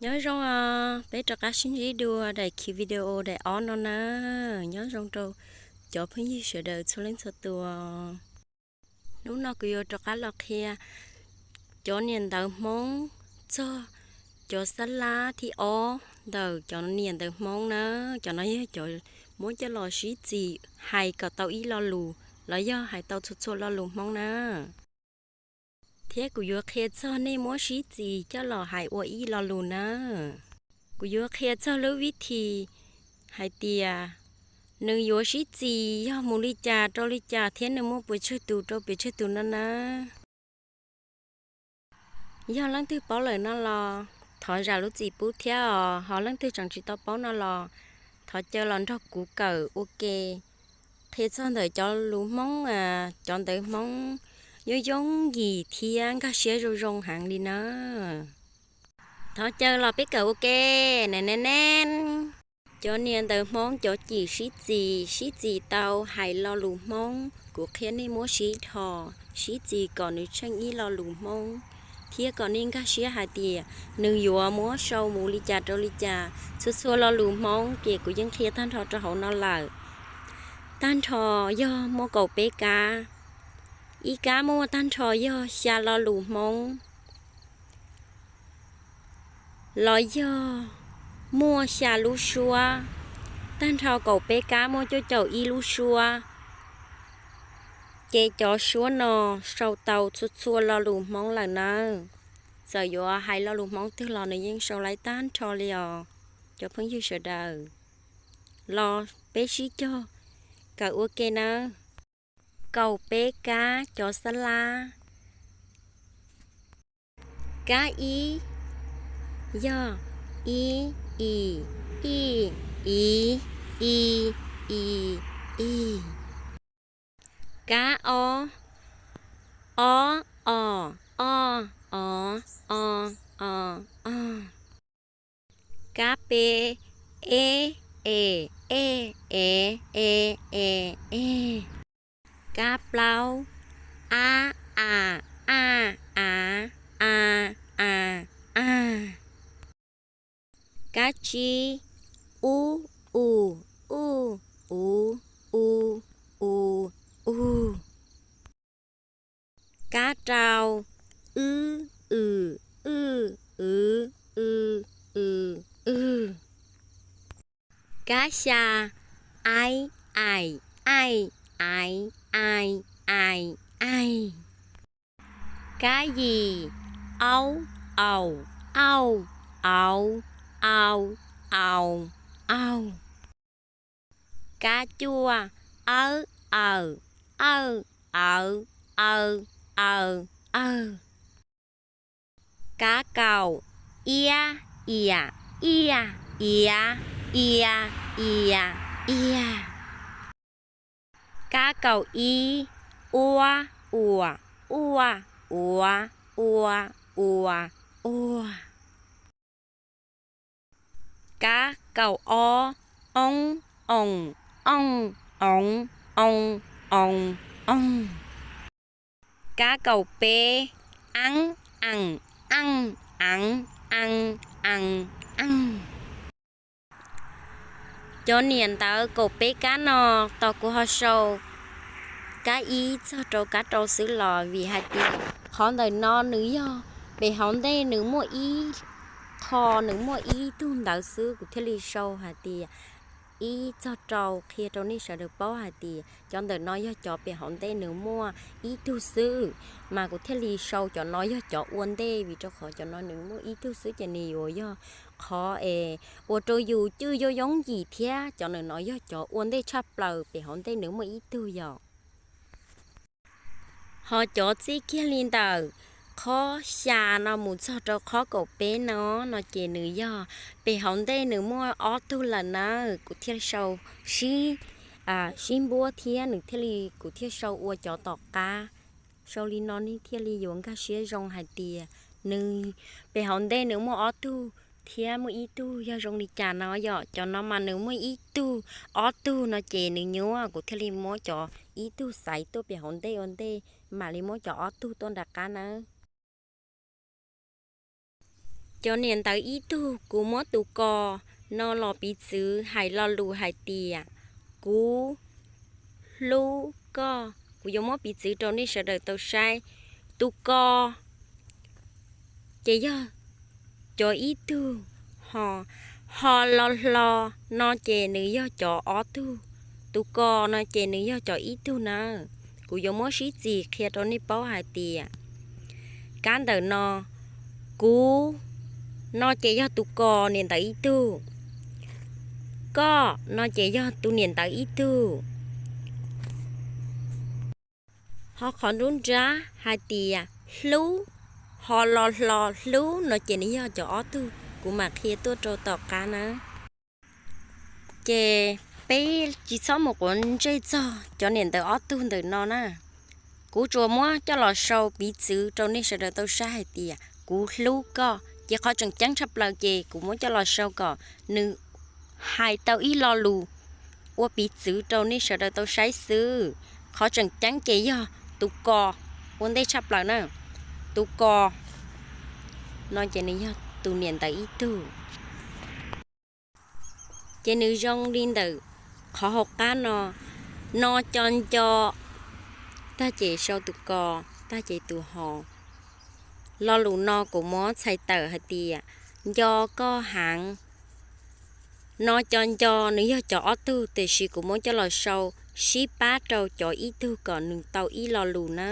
Nyob zoo os, peb rov qab sib ntsib dua daim khiv video daim ob no na. Nyob zoo rau cov phooj ywg sawv daws txhua leej txhua tus. Hnub no kuv yuav rov qab los qhia cov niam ntawv Hmoob txog cov xab lab thib ob ntawm cov niam ntawv Hmoob na. Cov no yog cov muab coj los sib txis hais kom tau ib lo lus los yog hais tau txhua txhua lo lus Hmoob na. Thiab kuv yuav qhia txog nej muab sib txis coj los hais ua ib lo lus na. Kuv yuav qhia txog lub vib thim hais tias nws yuav sib txis yog mus li cas rau li cas thiab nws muaj pes tsawg tus rau pes tsawg tus no na. Yog leej twg paub lawm no los thov zam lub txim pub thiab os, ho leej twg tseem tsis tau paub no los thov caw los nrog kuv kawm ua ke. Qhia txog ntawm cov lus Hmoob, cov ntawv Hmoob yooj yooj yim thiab nkag siab zoo zoo heev li na. Thov caw los peb kawm ua ke. Ne ne ne, cov niam ntawv Hmoob cov cim sib txis, sib txis tau hais lo lus Hmoob, kuv qhia nej muab sib dhos, sib txis kom nws tsheej ib lo lus Hmoob, thiab kom nej nkag siab hais tias nws yuav muab sau mus li cas rau li cas. Txhua txhua lo lus Hmoob ces kuv yeej qhia tag nrho rau hauv no lawm. Tag nrho yog muaj kaum peb kab, ib kab muaj tag nrho yog xya lo lus Hmoob los yog muaj xya lub suab, tag nrho kaum peb kab muaj cuaj caum ib lub suab. Ces cov suab no sau tau txhua txhua lo lus Hmoob lawm nawb. Txawm yuav hais lo lus Hmoob twg los nws yeej sau lawm tag nrho li os. Cov phooj ywg sawv daws, los peb sib cog kawm ua ke nawb. Kaum peb kab cov xab lab. Kab ib yog i, i, i, i, i, i, i. Kab ob, o, o, o, o, o, o, o. Kab peb, e, e, e, e, e, e, e. Kab plaub, a, a, a, a, a, a, a. Kab tsib, u, u, u, u, u, u, u. Kab rau, w, w, w, w, w, w. Kab xya, ai, ai, ai, ai, ai, ai, ai. Kab yim, au, au, au, au, au, au, au. Kab cuaj, awb, awm, awj, awv, aw, aw, awg. Kab kaum, iab, iam, iaj, iab, ia, ia, ia. Kab kaum ib, uab, uam, uaj, uav, ua, ua, uag. Kab kaum ob, oob, oom, ooj, oov, oo, oog. Kab kaum peb, aab, aam, aaj, aav, aa, aa, aag. Cov niam ntawv kaum peb kab no, tos kuv ho sau kab ib txog rau kab rau xwb los vim hais tias qhov ntawm no nws yog pem hauv ntej nws muaj ib qho, nws muaj ib tug ntawv xwb, kuv thiaj li sau hais tias ib txog rau qhia rau nej sawv daws paub hais tias cov ntawm no yog cov pem hauv ntej nws muaj ib tug xwb, mas kuv thiaj li sau cov no yog cov ua ntej, vim rau qhov cov no nws muaj ib tug xwb ces nws yuav yog qhov es ua rau yus cwj yooj yooj yim thiab. Cov ntawm no yog cov ua ntej tshaj plaws, pem hauv ntej nws muaj ib tug yom. Ho cov txij kiag li ntawm qhov xya no mus txog rau qhov kaum peb no, no ces nws yog pem hauv ntej nws muaj ob tug lawm nawb, kuv thiaj sau sib, sib npuab thiab nws thiaj li, kuv thiaj sau ua cov tom qab. Sau li no nej thiaj li yuav nkag siab zoo hais tias nws pem hauv ntej nws muaj ob tug thiab muaj ib tug yog zoo li cas no yom. Cov no mas nws muaj ib tug, ob tug no ces nws nyuaj, kuv thiaj li muab cov ib tug xaiv tuaj pem hauv ntej ua ntej, mam li muab cov ob tug tuaj nram qab nawb. Cov niam ntawv ib tug, kuv muab tus ko no los piv txwv hais lo lus hais tias kuv hlub koj. Kuv yuav muab piv txwv rau nej sawv daws tau saib. Tus ko ces yog cov ib tug, ho, ho lo hlo no ces nws yog cov ob tug. Tus ko no ces nws yog cov ib tug na. Kuv yuav muab sib txis qhia rau nej paub hais tias kab ntawm no, kuv no ces yog tus ko niam ntawv ib tug, koj no ces yog tus niam ntawv ib tug. Ho qhov nruab nrab hais tias hlub, ho lo hlo hlub no ces nws yog cov ob tug, kuv mam qhia tuaj rau tom qab na. Ces peb tsis txhob mus quav ntsej txog cov niam ntawv ob tug ntawm no na. Kuv tsuas muab coj los sau piv txwv rau nej sawv daws tau saib hais tias kuv hlub koj. Ces qhov tseem ceeb tshaj plaws ces kuv muab coj los sau kom nws hais tau ib lo lus ua piv txwv rau nej sawv daws tau saib xwb. Qhov tseem ceeb ces yog tus ko ua ntej tshaj plaws na. Tus ko no ces nws yog tus niam ntawv ib tug. Ces nws zoo li ntawm qhov hauv qab no, no co nco, tag ces sau tus ko, tag ces tus ho. Lo lus no kuv muab txhais tawm hais tias nco koj heev. No co nco nws yog cov ob tug, tiam sis kuv muab coj los sau sib pab rau cov ib tug kom nws tau ib lo lus na.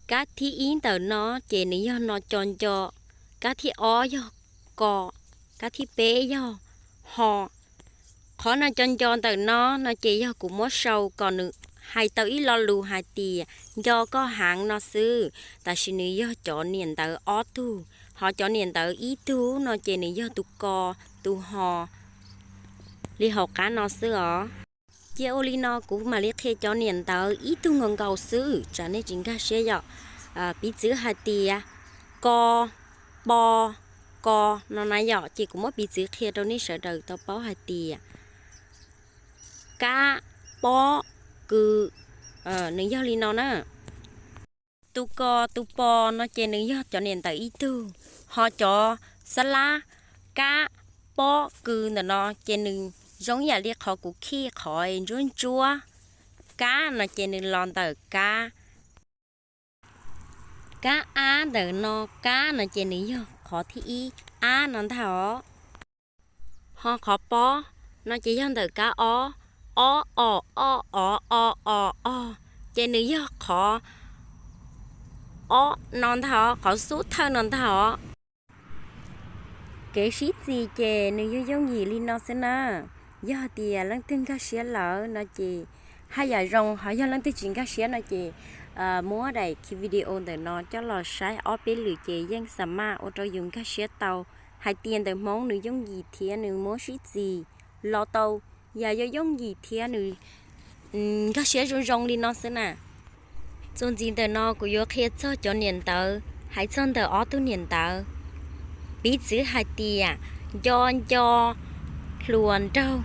Kab thib ib ntawm no ces nws yog no co nco, kab thib ob yog ko, kab thib peb yog ho. Qhov no co nco ntawm no no ces yog kuv muab sau kom nws hais tau ib lo lus hais tias nco koj heev no xwb, tab sis nws yog cov niam ntawv ob tug, ho cov niam ntawv ib tug no ces nws yog tus ko, tus ho li hauv qab no xwb os. Cia ua li no kuv mam li qhia cov niam ntawv ib tug nkaus nkaus xwb tsam nej tsis nkag siab yom. Piv txwv hais tias ko, po, ko no na yom, ces kuv muab piv txwv qhia rau nej sawv daws tau paub hais tias kab, pob, kws, nws yog li no na. Tus ko tus po no ces nws yog cov niam ntawv ib tug, ho cov xab lab kab, pob, kws ntawm no ces nws zoo ib yam li qhov kuv khij qhov ntsuab ntsuab, kab no ces nws los ntawm kab. Kab ab ntawm no, kab no ces nws yog qhov thib ib, ab no ntag os. Ho qhov pob no ces yog ntawm kab ob, ob, o, o, o, o, o, o, ces nws yog qhov ob no ntag os, qhov xub thawj no ntag os. Kev sib txis ces nws yog yooj yim li no xwb na. Yog hais tias leej twg nkag siab lawm no ces haj yam zoo, ho yog leej twg tsis nkag siab no ces muab daim video ntawm no coj los saib ob peb lwm ces yeej xa maj ua rau yus nkag siab tau hais tias ntawv Hmoob nws yooj yim thiab nws muab sib txis los tau yam yooj yooj yim thiab nws nkag siab zoo zoo li no xwb na. Txuas ntxiv ntawm no kuv yuav qhia txog cov niam ntawv, hais txog ntawm ob tug niam ntawv. Piv txwv hais tias nco nco, hluas nraug,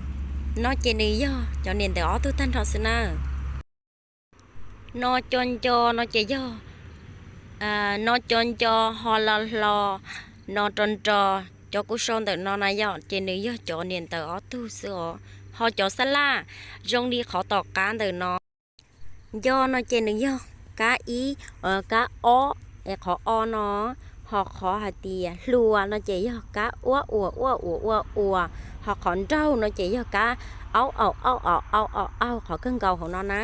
no ces nws yog cov niam ntawv ob tug tag nrho xwb na. No co nco no ces yog, no co nco, ho lo hlo, no ro nro, cov kuv sau ntawm no na yom, ces nws yog cov niam ntawv ob tug xwb os. Ho cov xab laj zoo li qhov tom qab ntawm no. Nco no ces nws yog kab ib, kab ob, es qhov o no, ho qhov hais tias hluas no ces yog kab uab uas uaj uas ua uas, ho qhov nraug no ces yog kab aub aum auj aum au aum aug qhov kawg nkaus hauv no na.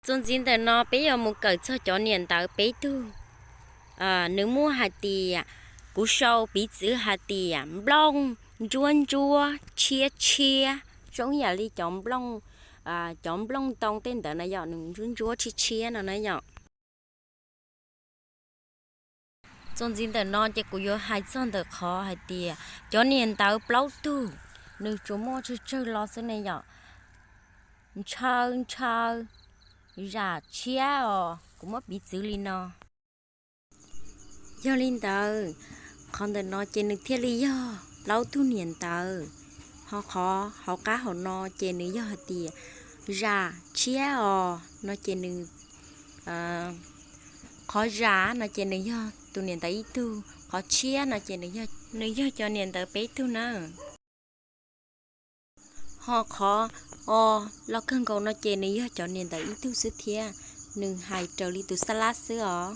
Txuas ntxiv ntawm no peb yuav mus kawm txog cov niam ntawv peb tug. Nws muaj hais tias, kuv sau piv txwv hais tias nplooj ntsuab ntsuab tshiab tshiab, zoo yam li cov nplooj, cov nplooj ntoo tej ntawd na yom, nws ntsuab ntsuab tshiab tshiab no na yom. Txuas ntxiv ntawm no ces kuv yuav hais txog ntawm qhov hais tias cov niam ntawv plaub tug, nws tsuas muaj tsawg tsawg lo xwb ne yom. Ntshaw ntshaw, zam tshiab os, kuv muab piv txwv li no. Yog li ntawd, qhov ntawm no ces nws thiaj li yog plaub tug niam ntawv. Ho qhov hauv qab hauv no ces nws yog hais tias zam tshiab os no ces nws, qhov zam no ces nws yog tus niam ntawd ib tug, qhov tshiab no ces nws yog cov niam ntawd peb tug na. Ho qhov o loj kawg nkaus no ces nws yog cov niam ntawd ib tug xwb thiab, nws hais raws li tus xab lab xwb os.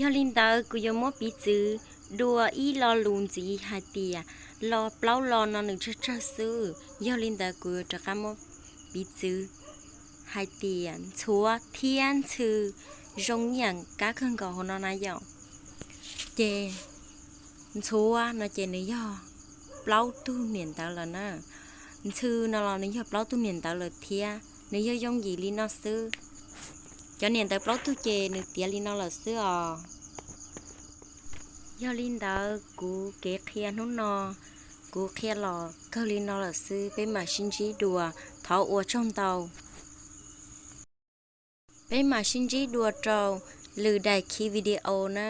Yog li ntawd kuv yuav muab piv txwv dua ib lo lus ntxiv hais tias lo plaub lo no nws tsawg tsawg xwb, yog li ntawd kuv yuav rov qab muab piv txwv hais tias ntxhuav thiab ntxhw zoo ib yam kab kawg nkaus hauv no na yom. Ces ntxhuav no ces nws yog plaub tug niam ntawv lawm na. Ntxhw no los nws yog plaub tug niam ntawv lawm thiab, nws yog yooj yim li no xwb. Cov niam ntawv plaub tug ces nws tiav li no lawm xwb os. Yog li ntawd kuv kev qhia hnub no, kuv qhia los kawg li no lawm xwb, peb mam sib ntsib dua, thov ua tsaug ntau. Peb mam sib ntsib dua rau lwm daim khi video na,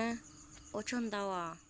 ua tsaug ntau os.